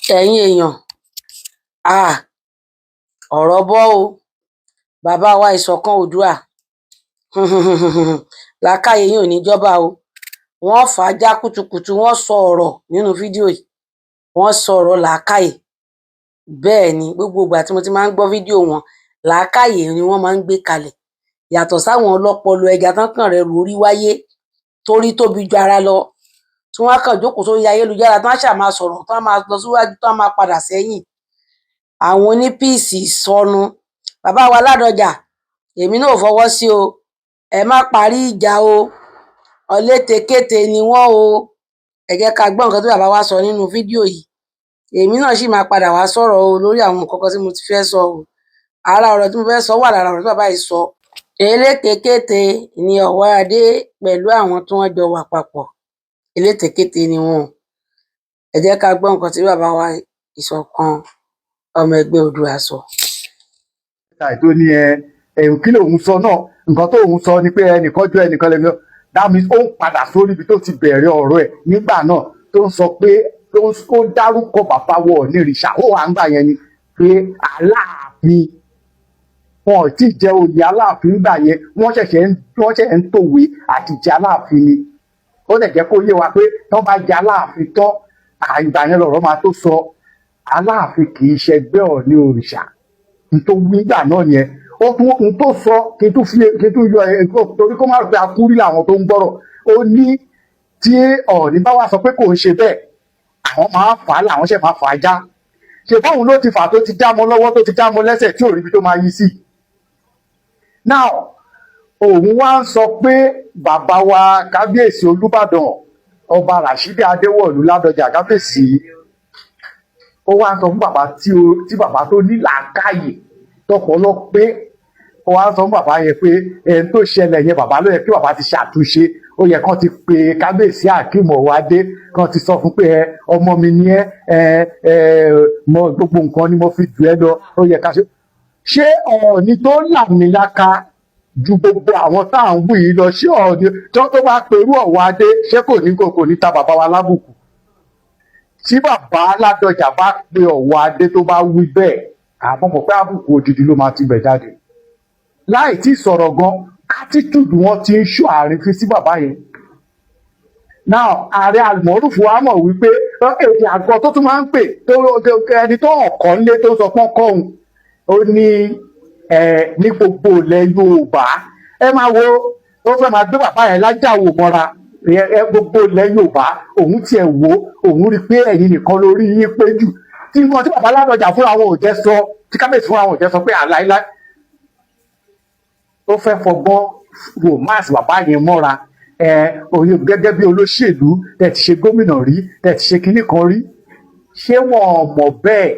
Ẹ̀yin èèyàn, um ọ̀rọ̀ bọ́ o. Bàbá wa, Ìṣọ̀kan Oòduà, làákàyè yín ò ní jọba o. Wọ́n fà á já kùtùkùtù. Wọ́n sọ ọ̀rọ̀ nínú fídíò yìí, wọ́n sọ ọ̀rọ̀ làákàyè. Bẹ́ẹ̀ ni, gbogbo ìgbà tí mo ti máa ń gbọ́ fídíò wọn, làákàyè ni wọ́n máa ń gbé kalẹ̀, yàtọ̀ sáwọn ọlọ́pọlọ ẹja tán kàn rẹ̀ rù orí wáyé torí tóbi ju ara lọ, tí wọ́n á kàn jókòó sórí ayélujára, tí wọ́n á ṣáà máa sọ̀rọ̀, tí wọ́n máa lọ síwájú, tí wọ́n máa padà sẹ́yìn. Àwọn onípíìsì sọnù. Bàbá wa Ládọjà, èmi náà ò fọwọ́ sí o. Ẹ má parí ìjà o, ọlétekéte ni wọ́n o. Ẹ jẹ́ ká gbọ́ nǹkan tí bàbá wa sọ nínú fídíò yìí. Èmi náà sì máa padà wá sọ̀rọ̀ o lórí àwọn nǹkan kan tí mo ti fẹ́ sọ o. Ara ọ̀rọ̀ tí mo fẹ́ sọ wà lára ọ̀rọ̀ tí bàbá yìí sọ. Elétekéte ni Ọ̀wọ́adé pẹ̀lú àwọn tí wọ́n jọ wà papọ̀. Elétekéte ni wọn o. Ẹ jẹ́ ká gbọ́ nǹkan tí bàbá wa, Ìṣọ̀kan Ọmọ Ẹgbẹ́ Oòduà, sọ. Tó ní ẹ ẹ̀hún, kí lòun sọ náà? Nǹkan tó òun sọ ni pé ẹnìkan jọ ẹnìkan lẹ́nu. That means ó ń padà sórí ibi tó ti bẹ̀rẹ̀ ọ̀rọ̀ ẹ̀ nígbà náà, tó ń sọ pé tó ń ó dárúkọ bàbá wọ onírìṣà. Ó wà ń gbà yẹn ni pé Aláàfin wọn ò tí ì jẹ oyè Aláàfin gbà yẹn, wọ́n ṣẹ̀ṣẹ̀ ń tòwé àti jẹ Aláàfin ni. Ó dẹ̀ jẹ́ kó yé wa pé tó bá jẹ Aláàfin tán, àìgbà yẹn lọ̀rọ̀ máa tó sọ. Aláàfin kì í ṣẹgbẹ́ Ọ̀ọ̀ni òrìṣà n tó wí gbà náà yẹn. Ó tún n tó sọ, kí n tún fi kí n tún yọ ẹ, torí kó má rò pé akúrí làwọn tó ń gbọ́rọ̀. Ó ní tí Ọ̀ọ̀ni bá wá sọ pé kò ń ṣe bẹ́ẹ̀, àwọn máa fà á, làwọn ṣẹ̀ máa fà á já. Ṣe báwọn ló ti fà tó ti já mọ́ lọ́wọ́, tó ti já mọ́ lẹ́sẹ̀, tí ò rí ibi tó máa yí sí. Now, òun wá ń sọ pé bàbá wa, Kábíyèsí Olúbàdàn, Ọba Rashidi Adéwọ̀lú Ládọjà, kábíyèsí, ó wá ń sọ fún bàbá tí bàbá tó ní làákàyè tọpọlọ pé, ó wá ń sọ fún bàbá yẹn pé ẹni tó ṣẹlẹ̀ yẹn, bàbá ló yẹ kí bàbá ti ṣàtúnṣe. Ó yẹ kán ti pe Kábíyèsí Akeem Ọwádé, kán ti sọ fún pé ẹ ọmọ mi ni ẹ ẹ ẹ mọ gbogbo nǹkan ni mo fi jù ẹ lọ. Ó yẹ ká ṣe. Ṣé Ọọ̀ni tó làmìlaka ju gbogbo àwọn tá à ń wí yìí lọ, ṣé Ọọ̀ni tó bá perú Ọ̀wádé, ṣé kò ní ta bàbá wa lábùkù? Tí bàbá Ládọjà bá pe Ọ̀wádé, tó bá wí bẹ́ẹ̀, àmọ́ mọ̀ pé àbùkù odidi ló máa ti bẹ̀ jáde. Láì tí sọ̀rọ̀ gan, attitude wọn ti ń ṣọ́ àrífín sí bàbá yẹn. Now, ààrẹ Almoruf wa mọ̀ wípé èdè àgọ́ tó tún máa ń pè tó ẹni tó hàn kọ́ nílé tó sọ pọ́n kọ́ òun, ó ní ẹ ní gbogbo ilẹ̀ Yorùbá, ẹ máa wo, ó fẹ́ máa gbé bàbá yẹn lájàwò mọ́ra. Ẹ gbogbo ilẹ̀ Yorùbá, òun tiẹ̀ wò, òun rí i pé ẹ̀yin nìkan lórí yín pé jù. Tí nǹkan tí bàbá Ládọjà fúnra wọn ò jẹ́ sọ, tí kábíyèsí fúnra wọn ò jẹ́ sọ pé àláíláí, ó fẹ́ fọgbọ́n romance bàbá yẹn mọ́ra. Ẹ òye gẹ́gẹ́ bí olóṣèlú, tẹ̀ ti ṣe gómìnà rí, tẹ̀ ti ṣe kinní kan rí, ṣé wọn mọ̀ bẹ́ẹ̀?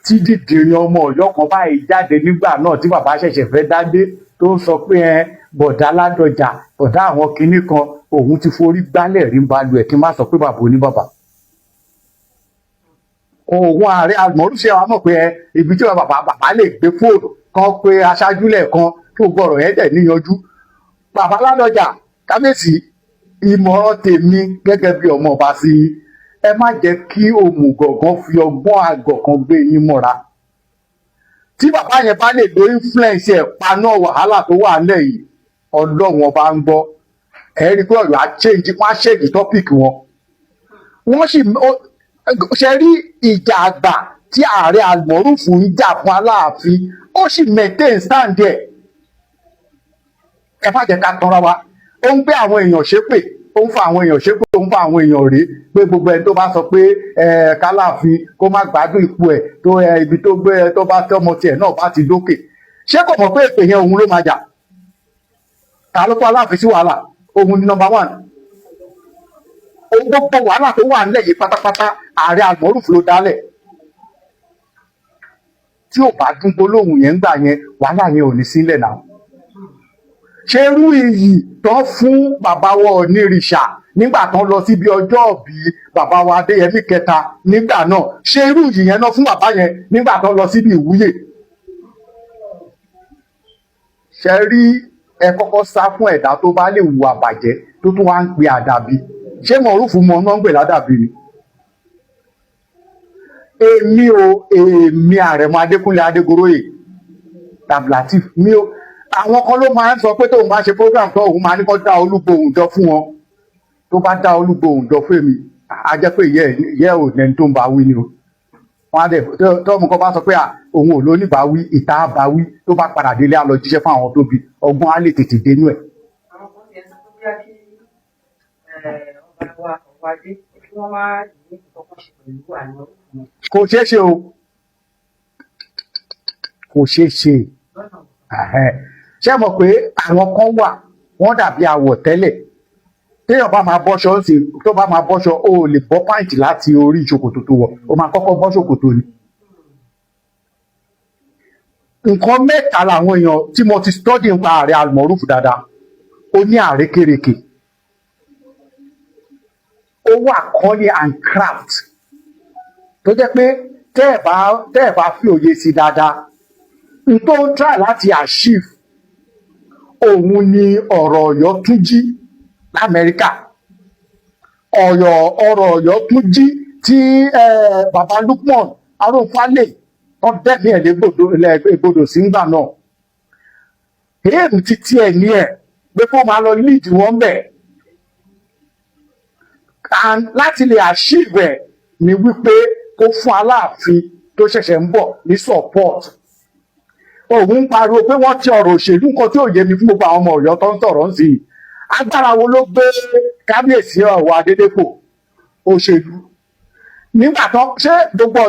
Tí dídìrín ọmọ Ọ̀yọ́ kan báyìí jáde nígbà náà tí bàbá ṣẹ̀ṣẹ̀ fẹ́ dádé, tó ń sọ pé ẹ bọ̀dá Ládọjà, bọ̀dá àwọn kinní kan, òun ti forí gbálẹ̀ rí balùwẹ̀, kí n má sọ pé bàbá oníbàbà òun ààrẹ àgbọ̀nrúṣe wa mọ̀ pé ẹ ibi tí bàbá lè gbé fóònù kan pé aṣáájú lẹ́ẹ̀kan kí gbogbo ọ̀rọ̀ yẹn dẹ̀ níyanjú. Bàbá Ládọjà, kábíyèsí, ìmọ̀ràn tèmi gẹ́gẹ́ bí ọmọ ọba sí yín, ẹ má jẹ́ kí òmùgọ̀gán fi ọgbọ́n àgọ̀ kan gbé yín mọ́ra. Tí bàbá yẹn bá lè lo influence ẹ̀ paná wàhálà tó wà nílẹ̀ yìí, Ọlọ́run Ọba ń gbọ́, ẹ rí i pé ọ̀rọ̀ á change, wọ́n á change topic wọn. Wọ́n sì ṣe rí ìjà àgbà tí ààrẹ Almoruf ń jà fún Aláàfin, ó sì maintain stand ẹ̀. Ẹ má jẹ́ ká tanra wa. Ó ń gbé àwọn èèyàn ṣépè, ó ń fa àwọn èèyàn ṣépè, ó ń fa àwọn èèyàn rèé pé gbogbo ẹni tó bá sọ pé ẹ kálàfin kó má gbádùn ipò ẹ tó ẹ ibi tó gbé ẹ tó bá tọmọ tiẹ̀ náà bá ti dókè. Ṣé kò mọ̀ pé èpè yẹn òun ló máa jà? Ta ló kó Aláàfin sí wàhálà? Òun ni number one. Òun gbogbo wàhálà tó wà nílẹ̀ yìí pátápátá, ààrẹ Almoruf ló dálẹ̀. Tí ò bá dún gbólóhùn yẹn ń gbà yẹn, wàhálà yẹn ò ní sílẹ̀ náà. Ṣé irú iyì tán fún bàbá wa Onírìṣà nígbà tán lọ síbi ọjọ́ ìbí bàbá wa Adéyẹmí kẹta nígbà náà, ṣé irú iyì yẹn náà fún bàbá yẹn nígbà tán lọ síbi ìwúyè? Ṣe rí, ẹ kọ́kọ́ sá fún ẹ̀dá tó bá lè hùwà bàjẹ́, tó tún wá ń pe àdàbí. Ṣé Mọ̀rúfù mọ náà ń pè ládàbí ni? Èmi o, èmi Àrẹ̀mọ Adékúnlé Adégoróyè Abdulateef mi o, àwọn kan ló máa ń sọ pé tóun bá ṣe program tó, òun máa ní kó dá Olúgbòhùn jọ fún wọn. Tó bá dá Olúgbòhùn jọ fún èmi, á jẹ́ pé ìyẹ́ ìyẹ́ ò nẹni tó ń bá wí ni o. Wọn á dẹ̀ tọ́mù kan bá sọ pé à, òun ò lóní bá wí, ìta á bá wí, tó bá padà délé, á lọ jíṣẹ́ fún àwọn tó bí, ọgbọ́n á lè tètè dénú ẹ̀. Àwọn kan tiẹ̀ sọ pé bóyá kí ọba wa Ọ̀wádé kí wọ́n má ní nǹkan kan ṣe pẹ̀lú àwọn wọn. Kò ṣeé ṣe o, kò ṣeé ṣe. Lọ́nà wo? Ẹ̀hẹ́n. Ṣé mọ̀ pé àwọn kan wà, wọ́n dàbí àwọ̀ tẹ́lẹ̀. Téèyàn bá máa bọ́ṣọ ń sìn, tó bá máa bọ́ṣọ, ó lè bọ́ pant láti orí ṣòkòtò tó wọ̀, ó máa kọ́kọ́ bọ́ ṣòkòtò ni. Nǹkan mẹ́ta làwọn èèyàn tí mo ti study nípa ààrẹ Almoruf dáadáa. Ó ní àrékérekè, ó wà cunning and craft, tó jẹ́ pé tẹ́ ẹ̀ bá fi òye sí dáadáa, n tó ń try láti achieve òun ni ọ̀rọ̀ Ọ̀yọ́ tún jí l'Amẹ́ríkà, ọ̀yọ́ ọ̀rọ̀ Ọ̀yọ́ tún jí tí baba Lukman Arófálè wọ́n dẹ́mi ẹ̀ légbodò légbodò sí ńgbà náà. Aim ti tiẹ̀ ní ẹ̀ pé kó máa lọ lead wọn bẹ̀, and láti lè achieve ẹ̀ ni wípé kó fún Aláàfin tó ṣẹ̀ṣẹ̀ ń bọ̀ ní support. Òun ń pariwo pé wọ́n ti ọ̀rọ̀ òṣèlú, nǹkan tí ò yé mi fún gbogbo àwọn ọmọ Ọ̀yọ́ tó ń sọ̀rọ̀ ń sìn, agbára wo ló gbé kábíyèsí Ọ̀wọ̀ Adédèpò òṣèlú nígbà tó ṣé gbogbo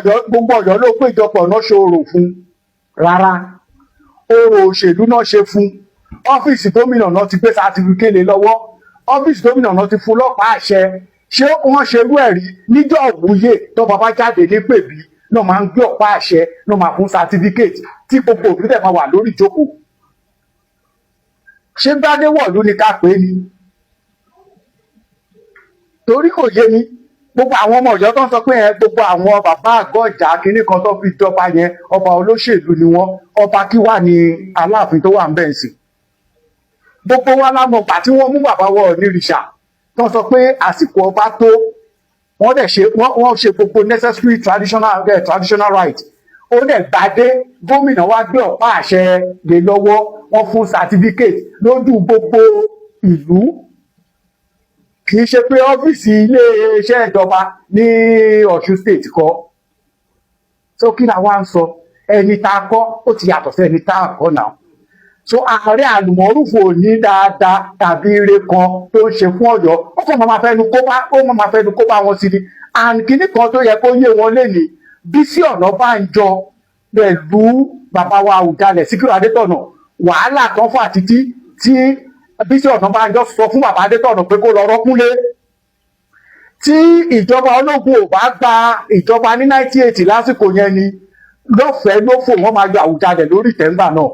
Ọ̀yọ́ ló péjọpọ̀ náà ṣe orò fún? Rárá, orò òṣèlú náà ṣe fún. Ọ́fíìsì gómìnà náà ti gbé certificate lọ́wọ́, ọ́fíìsì gómìnà náà ti fún lọ́pàá àṣẹ. Ṣé wọ́n ṣe irú ẹ̀ rí níjọ́ òwúyè tó bàbá jáde ní pèbí náà máa ń gbé ọ̀pá àṣẹ náà máa fún certificate tí gbogbo òbí dẹ̀ máa wà lórí ìjókòó? Ṣé gbádéwọ̀lú ni ká pè é ni? Torí kò yé mi. Gbogbo àwọn ọmọ Ọ̀yọ́ tó ń sọ pé ẹ gbogbo àwọn bàbá àgọjà kínní kan tó fi jọba yẹn, ọba olóṣèlú ni wọn. Ọba kí wà ní Aláàfin tó wà ń bẹ̀ ń sìn? Gbogbo wa la mọ̀ gbà tí wọ́n mú bàbá wọ onírìṣà tó sọ pé àsìkò ọba tó, wọ́n dẹ̀ ṣe, wọ́n ṣe gbogbo necessary traditional right, ó dẹ̀ gbadé. Gómìnà wa gbé ọ̀pá àṣẹ lé lọ́wọ́, wọ́n fún certificate lójú gbogbo ìlú. Kì í ṣe pé ọ́fíìsì iléeṣẹ́ ìjọba ní Ọ̀ṣun State kọ́. So kí la wá ń sọ? Ẹni tá a kọ́, ó ti yàtọ̀ sí ẹni tá a kọ́ náà. So ààrẹ Àlùmọ́rùfù ò ní dáadáa tàbí ire kan tó ń ṣe fún Ọ̀yọ́. Ó kàn máa fẹnu kó bá, ó máa fẹnu kó bá wọn sí ni. And kinní kan tó yẹ kó yé wọn lénìí, Bísí Ọ̀nàbànjọ pẹ̀lú bàbá wa Àwùjalẹ̀ Síkírù Adétọ̀nà, wàhálà kan fún àtítí tí Bísí Ọ̀nàbànjọ sọ fún bàbá Adétọ̀nà pé kó lọ rọ́kúnlé. Tí ìjọba ológun ò bá gba ìjọba ní 1980 lásìkò yẹn ni lọ́fẹ̀ẹ́ lófò, wọ́n máa yọ Àwùjalẹ̀ lórí ìtẹ́ngbà náà.